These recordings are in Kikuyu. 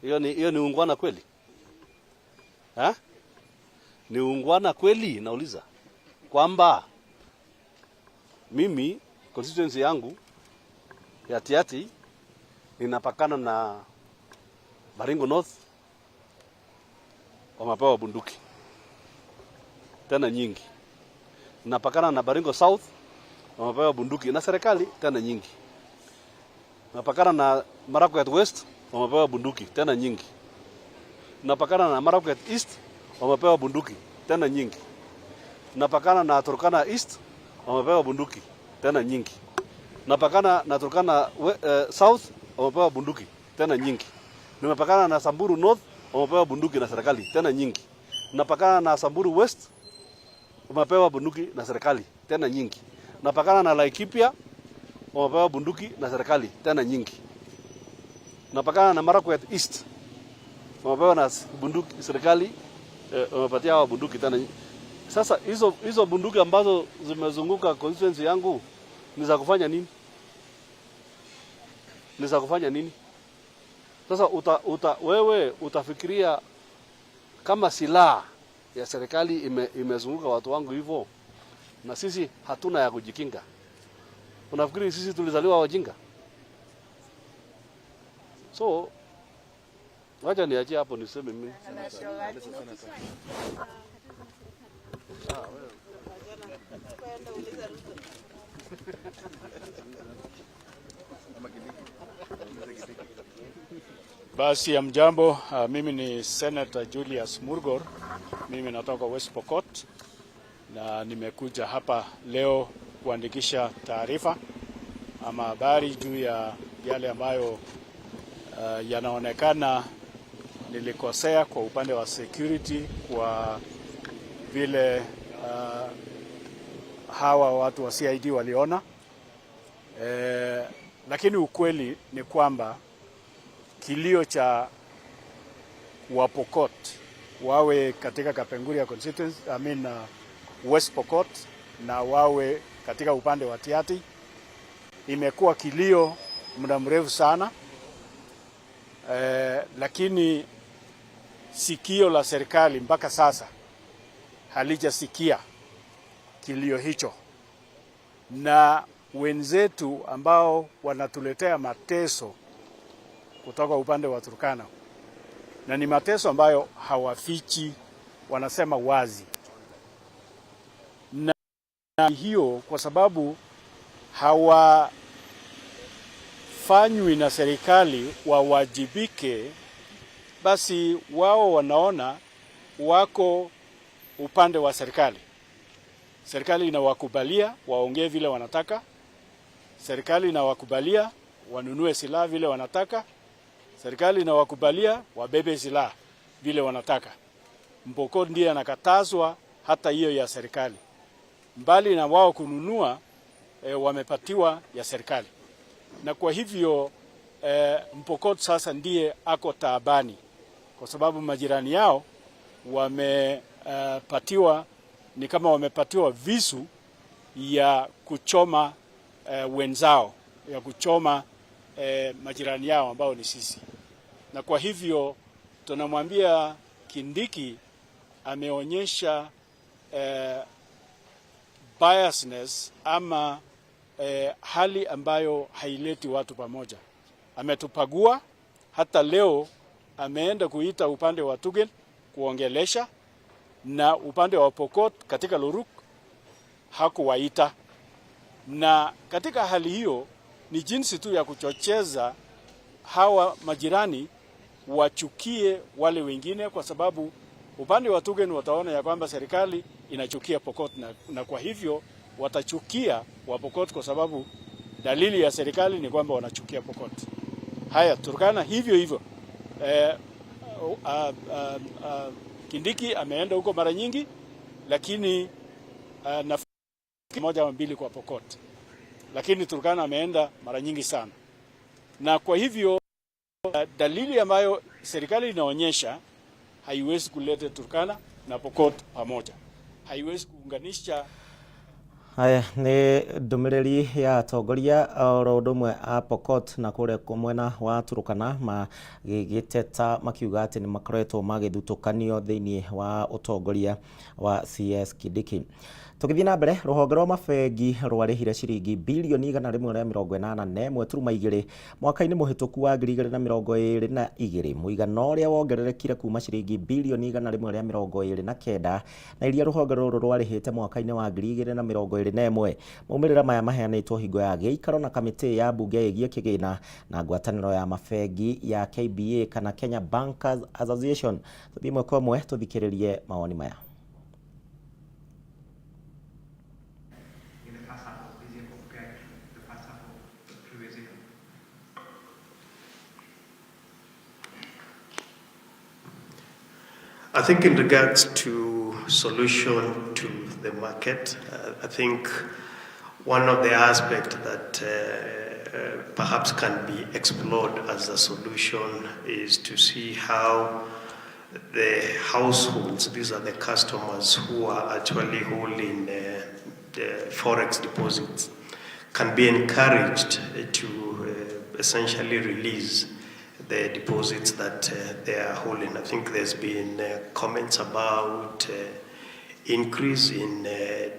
Hiyo ni ungwana kweli? Ha? Ni ungwana kweli? Nauliza kwamba mimi constituency yangu ya Tiaty ninapakana na Baringo North, wamepewa bunduki tena nyingi. Ninapakana na Baringo South, wamepewa bunduki na serikali tena nyingi. Napakana na Marakwet West, wamepewa bunduki tena nyingi. Napakana na Marakwet East, wamepewa bunduki tena nyingi. Napakana na Turkana East, wamepewa bunduki tena nyingi. Napakana na Turkana South, wamepewa bunduki tena nyingi. Nimepakana na Samburu North, wamepewa bunduki na serikali tena nyingi. Napakana na Samburu West, wamepewa bunduki na serikali tena nyingi. Napakana na Laikipia, wamepewa bunduki na serikali tena nyingi. Napakana na Marakwet East, wamepewa na bunduki serikali, wamepatia hawa bunduki tena nyingi. Sasa hizo hizo bunduki ambazo zimezunguka constituency yangu ni za kufanya nini? Ni za kufanya nini? Sasa wewe utafikiria kama silaha ya serikali imezunguka watu wangu hivyo, na sisi hatuna ya kujikinga. Unafikiri sisi tulizaliwa wajinga? So wacha niachie hapo niseme mimi. Ah, wewe. Basi hamjambo, mimi ni Senator Julius Murgor. Mimi natoka West Pokot na nimekuja hapa leo kuandikisha taarifa ama habari juu ya yale ambayo yanaonekana nilikosea kwa upande wa security kwa vile hawa watu wa CID waliona. Lakini ukweli ni kwamba kilio cha Wapokot wawe katika Kapenguria constituency, I mean, West Pokot na wawe katika upande wa Tiaty imekuwa kilio muda mrefu sana lakini sikio la serikali mpaka sasa halijasikia kilio hicho, na wenzetu ambao wanatuletea mateso kutoka upande wa Turkana, na ni mateso ambayo hawafichi, wanasema wazi, na hiyo kwa sababu hawafanywi na serikali wawajibike, basi wao wanaona wako upande wa serikali. Serikali inawakubalia waongee vile wanataka, serikali inawakubalia wanunue silaha vile wanataka, serikali inawakubalia wabebe silaha vile wanataka. Mpokot ndiye anakatazwa hata hiyo ya serikali. Mbali na wao kununua, wamepatiwa ya serikali, na kwa hivyo Mpokot sasa ndiye ako taabani, kwa sababu majirani yao wamepatiwa, ni kama wamepatiwa visu ya kuchoma wenzao, ya kuchoma majirani yao ambao ni sisi. Na kwa hivyo tunamwambia Kindiki ameonyesha biasness ama hali ambayo haileti watu pamoja. Ametupagua. Hata leo ameenda kuita upande wa Tugen kuongelesha na upande wa Pokot katika Loruk hakuwaita. Na katika hali hiyo ni jinsi tu ya kuchocheza hawa majirani wachukie wale wengine, kwa sababu upande wa Tugen wataona ya kwamba serikali inachukia Pokot na kwa hivyo watachukia wa Pokot kwa sababu dalili ya serikali ni kwamba wanachukia Pokot. Haya, Turkana hivyo hivyo. Kindiki ameenda huko mara nyingi, lakini nafikiri moja au mbili kwa Pokot, lakini Turkana ameenda mara nyingi sana, na kwa hivyo dalili ambayo serikali inaonyesha haiwezi kuleta Turkana na Pokot pamoja, haiwezi kuunganisha. Haya nĩ ndũmĩrĩri ya atongoria oro ũndũ ũmwe a Pokot na kũrĩa mwena wa Turkana magĩgĩteta makiuga atĩ nĩ makoretwo magĩthutũkanio thĩinĩ wa ũtongoria wa CS Kindiki. Tũgĩthiĩ na mbere, rũhonge rwa mabengi rwarĩhire ciringi birioni 181.2 mwaka-inĩ mũhĩtũku wa 2022, mũigana ũrĩa wongererekire kuma ciringi birioni 129 na iria rũhonge rũrũ rwarĩhĩte mwaka-inĩ wa 2021. Maumĩrĩra maya maheanĩtwo hingo ya gĩikaro na kamĩtĩ ya mbunge ĩgiĩ kĩgĩna na ngwatanĩro ya mabengi ya KBA kana Kenya Bankers Association. Tũthiĩ ĩmwe kwa ĩmwe tũthikĩrĩrie mawoni maya. In the first half of this year compared to the first half of the previous year. I think in regards to solution to the market, I think one of the aspects that perhaps can be explored as a solution is to see how the households, these are the customers who are actually holding the forex deposits, can be encouraged to essentially release the deposits that they are holding. I think there's been comments about increase in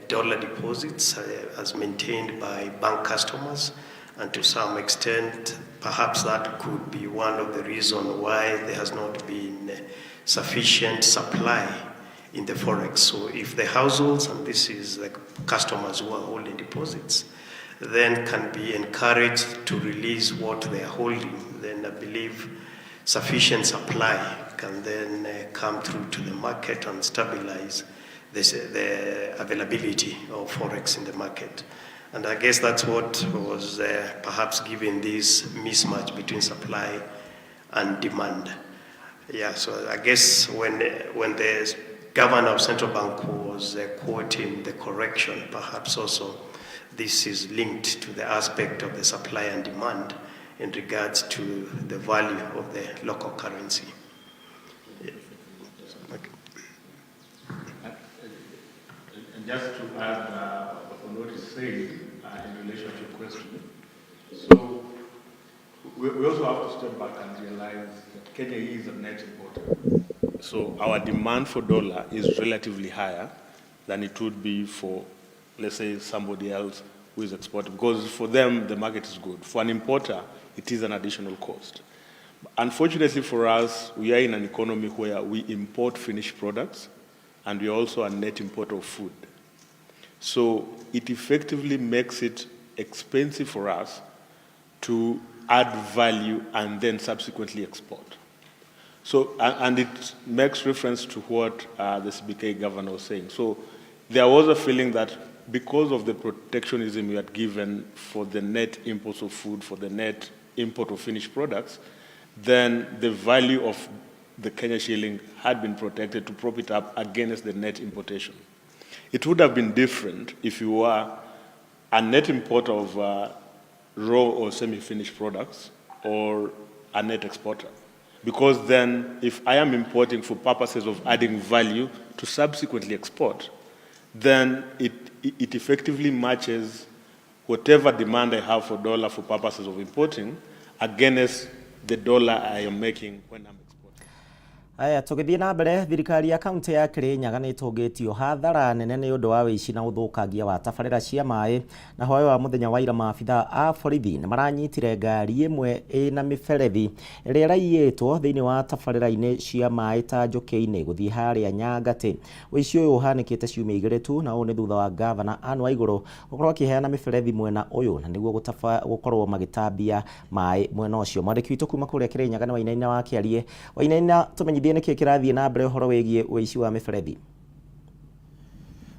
dollar deposits as maintained by bank customers, and to some extent, perhaps that could be one of the reasons why there has not been sufficient supply in the forex. So if the households, and this is the customers who are holding deposits, then can be encouraged to release what they are holding, then I believe sufficient supply can then come through to the market and stabilize the availability of forex in the market. And I guess that's what was perhaps giving this mismatch between supply and demand. Yeah, so I guess when the governor of central bank was quoting the correction, perhaps also this is linked to the aspect of the supply and demand in regards to the value of the local currency. Yeah. Okay. And just to add on what you said in relation to your question, so we also have to step back and realize that Kenya is a net importer. So our demand for dollar is relatively higher than it would be for, let's say, somebody else who is exporting, because for them, the market is good. For an importer, it is an additional cost. Unfortunately for us, we are in an economy where we import finished products, and we are also a net importer of food. So it effectively makes it expensive for us to add value and then subsequently export. And it makes reference to what the CBK governor was saying. So there was a feeling that because of the protectionism we had given for the net imports of food, for the net import of finished products, then the value of the Kenya shilling had been protected to prop it up against the net importation. It would have been different if you were a net importer of raw or semi-finished products or a net exporter. Because then if I am importing for purposes of adding value to subsequently export, then it effectively matches whatever demand I have for dollar for purposes of importing against the dollar I am making when I'm exporting. Aya, tũgĩthiĩ na mbere, thirikari ya kaunti ya Kirinyaga nĩ ĩtũngĩtio hathara nene nĩ ũndũ wa wĩici na ũthũkangia wa tabarĩra cia maĩ. Na hwaĩ wa mũthenya wa ira, maabitha a borithi nĩ maranyitire ngari ĩmwe ĩna mĩberethi ĩrĩa ĩraiyĩtwo thĩinĩ wa tabarĩra-inĩ cia maĩ ta Njũkĩ-inĩ gũthiĩ harĩa Nyangatĩ. Ũici ũyũ ũhanĩkĩte ciumia 2 tu, na ũũ nĩ thutha wa gavana Anne Waigũrũ gũkorwo akĩheana mĩberethi mwena ũyũ na nĩguo gũkorwo magĩtambia maĩ mwena ũcio. Mwandĩki witũ kuma kũrĩa Kirinyaga nĩ Wainaina wa Kĩarie. Wainaina, tũmenyithie nĩkĩ kĩrathiĩ na mbere ũhoro wĩgiĩ ũici wa mĩberethi.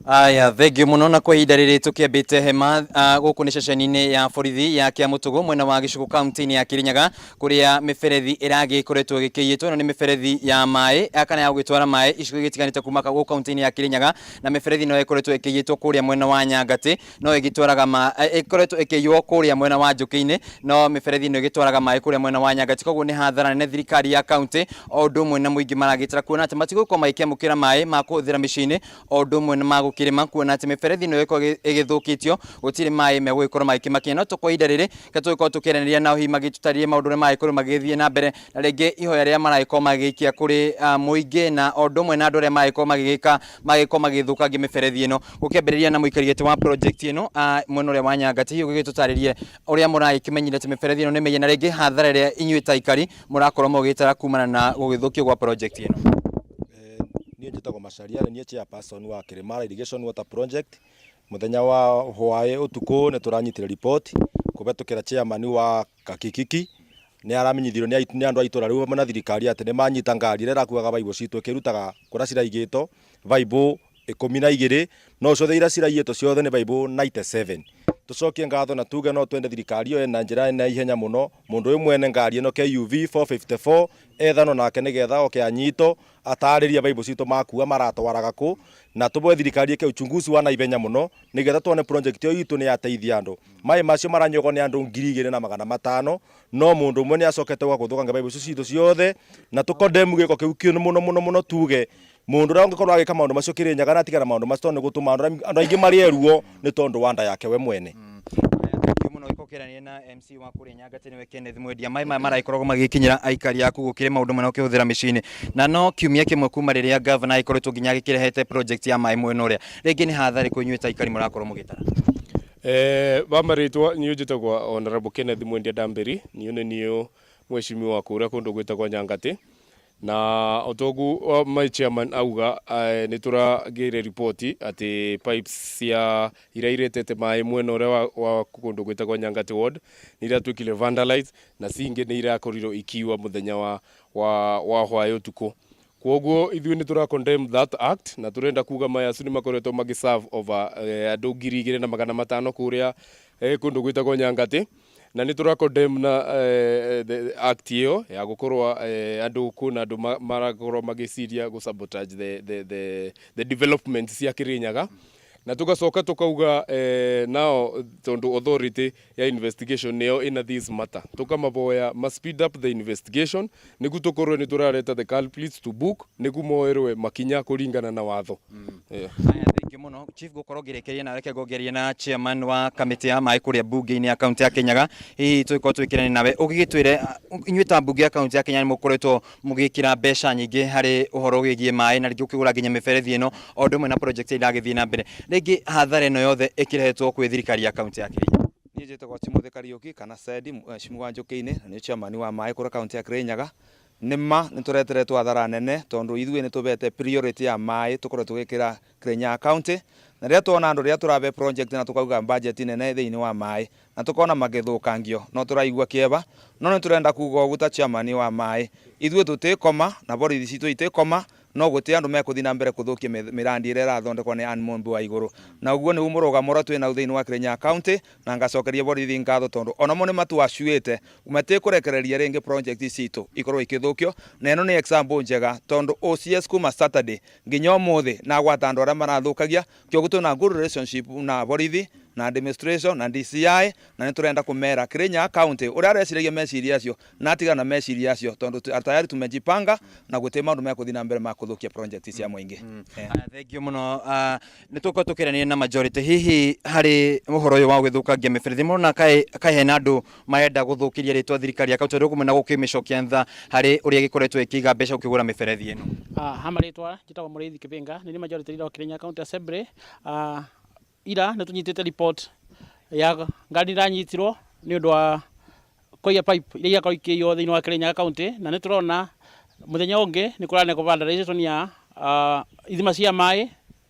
Aya, thengio mũno. Na kwa ihinda rĩrĩ tũkĩambĩte hema gũkũ nĩ ceceni-inĩ ya borithi ya Kĩamũtũgũ mwena wa Gĩcũgũ kaunti-inĩ ya Kirinyaga, kũrĩa mĩberethi ĩragĩkoretwo ĩgĩkĩiyĩtwo. Ĩno nĩ mĩberethi ya maĩ kana ya gũgĩtwara maĩ icigo igĩtiganĩte kuma gũkũ kaunti-inĩ ya Kirinyaga, na mĩberethi ĩno ĩkoretwo ĩkĩiyĩtwo kũrĩa mwena wa Nyangatĩ, no ĩgĩtwaraga ĩkoretwo ĩkĩiywo kũrĩa mwena wa Njũkĩ-inĩ, no mĩberethi ĩno ĩgĩtwaraga maĩ kũrĩa mwena wa Nyangatĩ. Koguo nĩ hathara nene thirikari ya kaunti o ũndũ ũmwe na mũingĩ maragĩtara, kuona atĩ matigũkorwo magĩkĩamũkĩra maĩ ma kũhũthĩra mĩciĩ-inĩ o ũndũ ũmwe na magũkĩnyua. Gũkĩrĩma kuona atĩ mĩberethi ĩno ĩgĩkorwo ĩgĩthũkĩtio gũtirĩ maĩ megũgĩkorwo magĩkĩmakinya. No kwa ihinda rĩrĩ reke tũgĩkorwo tũkĩaranĩria nao hihi magĩtũtarĩrie maũndũ ũrĩa maragĩkorwo magĩgĩthiĩ na mbere na rĩngĩ ihoya rĩrĩa maragĩkorwo magĩgĩikia kũrĩ mũingĩ na o ũndũ ũmwe na andũ arĩa maragĩkorwo magĩgĩka magĩkorwo magĩthũkangia mĩberethi ĩno. Gũkĩambĩrĩria na mũikari gĩtĩ wa project ĩno mwena ũrĩa wa Nyangati, hihi ũgĩgĩtũtarĩrie ũrĩa mũragĩkĩmenyire atĩ mĩberethi ĩno nĩ mĩiye na rĩngĩ hathara ĩrĩa inyuĩ ta aikari mũrakorwo mũgĩtara kumana na gũgĩthũkio gwa project ĩno. Niĩ njĩtagwo Macharia, nĩ niĩ chairperson wa Kirimara Irrigation Water Project. Mũthenya wa hwaĩ ũtukũ nĩ tũranyitire report kũhetũkĩra chairman wa Kakikiki. Nĩ aramenyithirio nĩ andũ a itũra rĩu hamwe na thirikari atĩ nĩ manyita ngari ĩrĩa ĩrakuaga baibũ citũ ĩkĩrutaga kũrĩa ciraigĩtwo baibũ 12, no ciothe iria ciraiyĩtwo ciothe nĩ baibũ 97. Tucokie ngatho na tuge no twende thirikari ĩyo na njĩra na ihenya mũno mũndũ ũyũ mwene ngari ĩno KUV 454 ethanwo nake nĩgetha oke anyitwo atarĩrie baibũ citũ makua maratwaraga kũ, na tũboe thirikari ĩke uchunguzi wa naihenya mũno nĩgetha tuone project ĩyo itũ nĩ yateithia andũ. Maĩ macio maranyuagwo nĩ andũ 2500, no mũndũ ũmwe nĩ acokete gwa gũthũkangia baibũ icio citũ ciothe, na tũkondemu gĩko kĩu kĩu mũno mũno mũno. Tuge mũndũ ũrĩa ũngĩkorwo agĩka maũndũ macio Kĩrĩnyaga na atigana maũndũ macio, tondũ nĩ gũtũma andũ aingĩ marĩe ruo nĩ tondũ wa nda yake we mwene. Thank you mũno. Gĩkũkĩrania na MC wa kũrĩa Nyangati nĩwe Kenneth Mwendia. Maĩ maya maragĩkoragwo magĩkinyĩra aikari aku gũkĩrĩ maũndũ marĩa ũkĩhũthĩra mĩciĩ-inĩ, na no kiumia kĩmwe kuma rĩrĩa governor agĩkoretwo nginya agĩkĩrehete project ya maĩ mwena ũrĩa, rĩngĩ nĩ hathara ĩrĩkũ inyuĩ ta aikari mũrakorwo mũgĩtara? Ba marĩtwa niĩ njĩtagwo Honorable Kenneth Mwendia Ndambĩri. Niĩ nĩ niĩ mheshimiwa kũrĩa kũndũ gwĩtagwo Nyangati, na otogu my chairman auga, nĩ tũragĩire riboti atĩ pipes cia iria iretete maĩ mwena ũrĩa wa kũndũ gwĩtagwo Nyangati ward nĩ iratuĩkire vandalized, na cingĩ nĩ irakorirwo ikiwa mũthenya wa hwaĩ ũtukũ. Koguo ithuĩ nĩ tũra condemn that act, na tũrenda kuga maya acu nĩ makoretwo magĩserve over andũ 2500 kũrĩa kũndũ gwĩtagwo Nyangati, na nĩ tũra condemn na the act ĩyo ya gũkorwo andũ kwĩna andũ marakorwo magĩciria gũ sabotage the development cia Kĩrĩnyaga. Na tugacoka tukauga nao tondu authority ya investigation nĩyo ina this matter, tukamaboya ma speed up the investigation nĩguo tukorwo nĩ tũrareta the culprits to book, nĩguo moerwe makinya kũringana na watho, yeah. Aya, thank you mũno, chief. Gũkorwo ngĩrĩkĩria na reke ngongerie na chairman wa kamĩtĩ ya maĩ kũrĩa mbunge-inĩ ya kaunti ya Kĩnyaga. Hihi tũgĩkorwo twĩkĩrane nawe ũgĩgĩtwĩre, inyuĩ ta mbunge ya kaunti ya Kenya nĩ mũkoretwo mũgĩkĩra mbeca nyingĩ harĩ ũhoro wĩgiĩ maĩ na rĩngĩ ũkĩgũra nginya mĩberethi ĩno o ũndũ ũmwe na project ĩrĩa iragĩthiĩ na mbere, rĩngĩ hathara ĩno yothe ĩkĩrehetwo kwĩ thirikari ya kaunti ya Kĩrĩnyaga? Niĩ njĩtagwo Timothy Kariũki kana Sedi, mheshimiwa wa Njũkĩ-inĩ, na nĩ chairman wa maĩ kũrĩa kaunti ya Kĩrĩnyaga. Nĩ ma nĩ tũreteretwo hathara nene tondũ ithuĩ nĩ tũbete priority ya maĩ tũkorwo tũgĩkĩra Kĩrĩnyaga county, na rĩrĩa tuona andũ rĩrĩa tũrabe project na tũkauga budget nene thĩinĩ wa maĩ na tũkona magĩthũkangio, no tũraigua kĩeva. No nĩ tũrenda kuga ũguo ta chairman wa maĩ, ithuĩ tũtĩkoma na borithi citũ itĩkoma, no gũtĩ andũ mekũthiĩ na mbere kũthũkia mĩrandi ĩrĩa ĩrathondekwo nĩ Anne Mũmbi wa igũrũ. Na ũguo nĩguo mũrũgamo ũrĩa twĩ nau thĩinĩ wa Kĩrĩnyaga county, na ngacokeria borithi ngatho tondũ onamo nĩ matuacuĩte matikũrekereria rĩngĩ project citũ ikorwo ikĩthũkio. Na ĩno nĩ example njega tondũ OCS kuma Saturday nginya ũmũthĩ na gwata andũ arĩa marathũkagia. Kĩoguo twĩna good relationship na borithi na administration na DCI, na nĩ tũrenda kũmera Kĩrĩnyaga county ũrĩa areciragia meciria acio na atigana na meciria acio, tondũ tayari tumejipanga na gũtirĩ maũndũ mekũthiĩ na mbere ma kũthũkia project cia mũingĩ. Aya, thank you mũno. Nĩ tũkorwo tũkĩrania na majority hihi harĩ ũhoro ũyũ wa gũthũkangia mĩberethi. Mũrona kaĩ hena andũ marenda gũthũkĩria rĩtwa thirikari ya kaunti, tondũ kũmwe na gũkĩmĩcokia tha harĩ ũrĩa ĩgĩkoretwo ĩkĩiga mbeca gũkĩgũra mĩberethi ĩno? Ha marĩtwa njĩtagwo Mũrĩithi Kĩbĩnga, nĩ majority leader wa Kĩrĩnyaga County Assembly. Ira nĩ tũnyitĩte report ya ngari iranyitirwo nĩ ũndũ wa kũiya pipe iria irakorwo ikĩiywo thĩinĩ wa Kĩrĩnyaga County, na nĩ tũrona mũthenya ũngĩ nĩ kũranekwo vandalization ya ithima cia maĩ,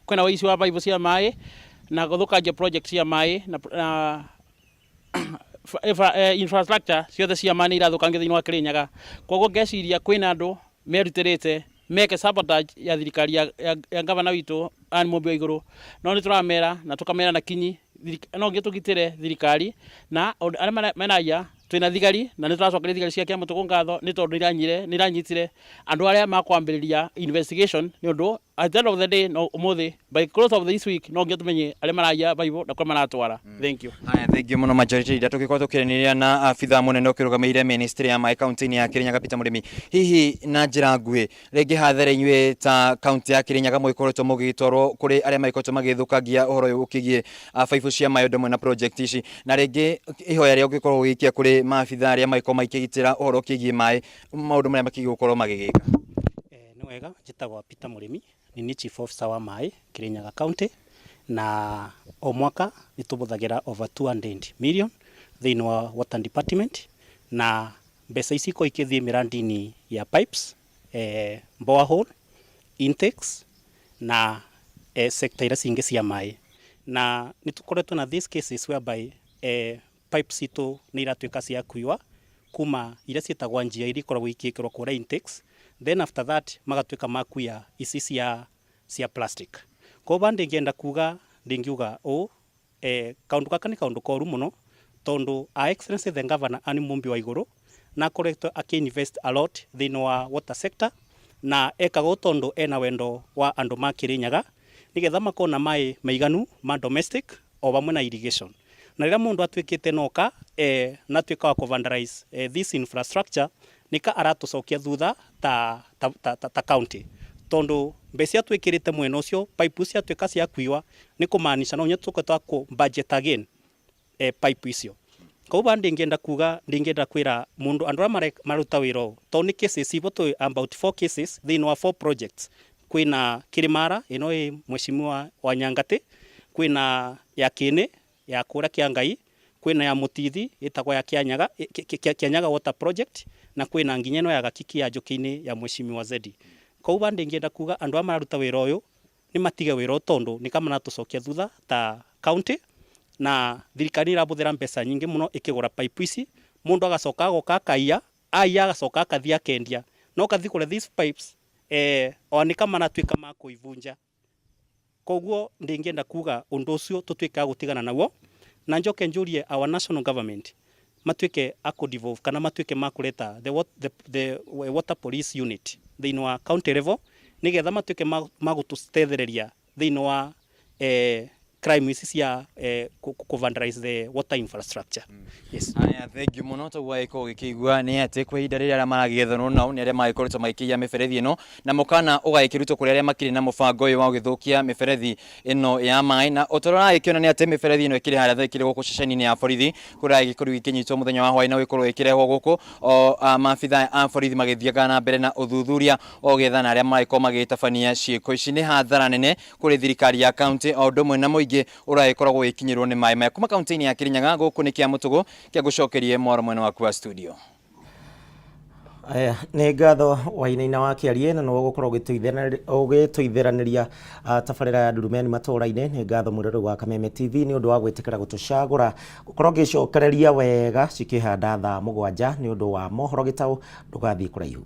kwĩna ũici wa pipe cia maĩ na gũthũkangia project cia maĩ na infrastructure ciothe cia maĩ nĩ irathũkangio thĩinĩ wa Kĩrĩnyaga. Koguo ngeciria kwĩna andũ merutĩrĩte meke sabotage ya thirikari ya gavana witũ Anne Mũmbi wa igũrũ, no nĩ tũramera na tũkamera na kinyi no nginya tũgitĩre thirikari na arĩa mena aya. Twina thigari na nĩ tũracokeria thigari cia Kĩamũtũgũ ngatho nĩ tondũ nĩ iranyitire andũ arĩa makwambĩrĩria investigation, nĩ ũndũ at the end of the day, no ũmũthĩ, by close of this week, no nginya tũmenye arĩa maraiya baibũ na kũrĩa maratwara. Thank you. Haya, thengiũ mũno, majority leader. Tũgĩkorwo tũkĩaranĩria na abithaa mũnene ũkĩrũgamĩrĩire ministry ya maĩ kaunti-inĩ ya Kirinyaga, Peter Mũrĩmi. Hihi na njĩra nguhĩ, rĩngĩ hathara inyuĩ ta kaunti ya Kirinyaga mũgĩkoretwo mũgĩtwarwo kũrĩ arĩa magĩkoretwo magĩthũkangia ũhoro ũyũ ũkĩgiĩ baibũ cia maĩ ũndũ ũmwe na project ici, na rĩngĩ ihoya rĩa ũngĩkorwo ũgĩikia kũrĩ maabithaa arĩa magĩkorwo makĩgitĩra ũhoro ũkĩgiĩ maĩ, maũndũ marĩa makĩgiĩ gũkorwo magĩgĩka? Nĩ wega, njĩtagwo Peter Mũrĩmi, nĩ niĩ chief officer wa maĩ Kirinyaga County, na o mwaka nĩ tũbũthagĩra over 200 million thĩinĩ wa water department, na mbeca ici ikoragwo ikĩthiĩ mĩrandi-inĩ ya pipes, borehole, intakes na sector iria cingĩ cia maĩ. Na nĩ tũkoretwo na these cases whereby pipes citũ nĩ iratuĩka cia kuiwa kuma iria ciĩtagwo njia, iria ikoragwo ikĩkĩrwo kũrĩa intakes, then after that magatuĩka makuya ici cia plastic. Koguo ndingĩenda kuga, ndingiuga ũũ, kaundu gaka nĩ kaundu koru mũno, tondu Her Excellency the Governor Anne Mumbi wa Igũrũ na akoretwo akĩ-invest a lot thĩinĩ wa water sector, na ekaga ũũ tondu ena wendo wa andũ ma Kirinyaga nigetha makorwo na maĩ maiganu ma domestic o vamwe na irrigation. Na rĩrĩa mũndũ atuĩkĩte noka na atuĩka wa kũ-vandalize this infrastructure, nika aratũcokia thutha ta county, tondu mbeca twĩkĩrĩte mwena ũcio, pipe ciatuĩka cia kuiwa, nĩ kũmaanisha no nginya tũke twa kũ budget again pipe icio. Koguo ndingĩenda kuga, ndingĩenda kwĩra mũndũ andũ arĩa maruta wĩra ũyũ, tondũ nĩ cases ibo twĩ about four cases thĩinĩ wa four projects. Kwĩna Kĩrĩmara ĩno ĩ mheshimiwa wa Nyangatĩ, kwĩna ya Kĩnĩ ya kũrĩa Kĩangai, kwĩna ya Mũtithi ĩtagwo ya Kĩanyaga, Kĩanyaga water project, na kwĩna nginya ĩno ya Gakiki ya Njũkĩ-inĩ ya mheshimiwa Zedi. Koguo ndingĩenda kuga andũ arĩa mararuta wĩra ũyũ nĩ matige wĩra ũyũ, tondũ nĩ kama maratũcokia thutha ta county, na thirikari nĩ ĩrabũthĩra mbeca nyingĩ mũno ĩkĩgũra pipe ici. Mũndũ agacoka agoka akaiya, aiya agacoka akathiĩ akendia, no ũgathiĩ kũrĩa these pipes o nĩ kama maratuĩka ma kũivunja. Koguo ndingĩenda kuga ũndũ ũcio tũtuĩke a gũtigana naguo, na njoke njũrie our national government matuĩke a kũ-devolve kana matuĩke ma kũreta the water police unit thĩinĩ wa county level, nĩgetha matuĩke ma gũtũtethereria thĩinĩ wa crime ici cia kũ-vandalize the water infrastructure. Yes. Aya, thengiũ mũno. Toguo agĩkorwo gĩkĩigua nĩ atĩ kwa ihinda rĩrĩa arĩa maragĩethanwo nao nĩ arĩa magĩkoretwo magĩkĩiya mĩberethi ĩno, na mũkana ũgagĩkĩrutwo kũrĩ arĩa makĩrĩ na mũbango ũyũ wa gũgĩthũkia mĩberethi ĩno ya maĩ. Na ũtorĩa ũragĩkĩona nĩ atĩ mĩberethi ĩno ĩkĩrĩ harĩa thaa ĩkĩrĩ gũkũ ceceni-inĩ ya borithi, kũrĩa ĩgĩkorirwo ĩkĩnyitwo mũthenya wa hwaĩ na gũgĩkorwo ĩkĩrehwo gũkũ o maabitha a borithi magĩthiaga na mbere na ũthuthuria o gethana arĩa maragĩkorwo magĩtabania ciĩko ici. Nĩ hathara nene kũrĩ thirikari ya kaunti o ũndũ ũmwe na mũingĩ ũragĩkoragwo ũgĩkinyĩrwo nĩ maĩ maya. Kuma kaunti-inĩ ya Kirinyaga, gũkũ nĩ Kĩamũtũgũ, kĩa ngũcokerie mwaro mwena waku wa studio. Aya, nĩ ngatho Wainaina wa Kĩarie, na nĩwe ũgũkorwo ũgĩtũitheranĩria tabarĩra ya Ndurumeni matũũra-inĩ. Nĩ ngatho mwĩroreri wa Kameme TV nĩ ũndũ wa gwĩtĩkĩra gũtũcagũra gũkorwo ngĩcokereria wega cikĩhanda thaa 7 nĩ ũndũ wa mohoro gĩtaũ. Ndũgathiĩ kũraihu.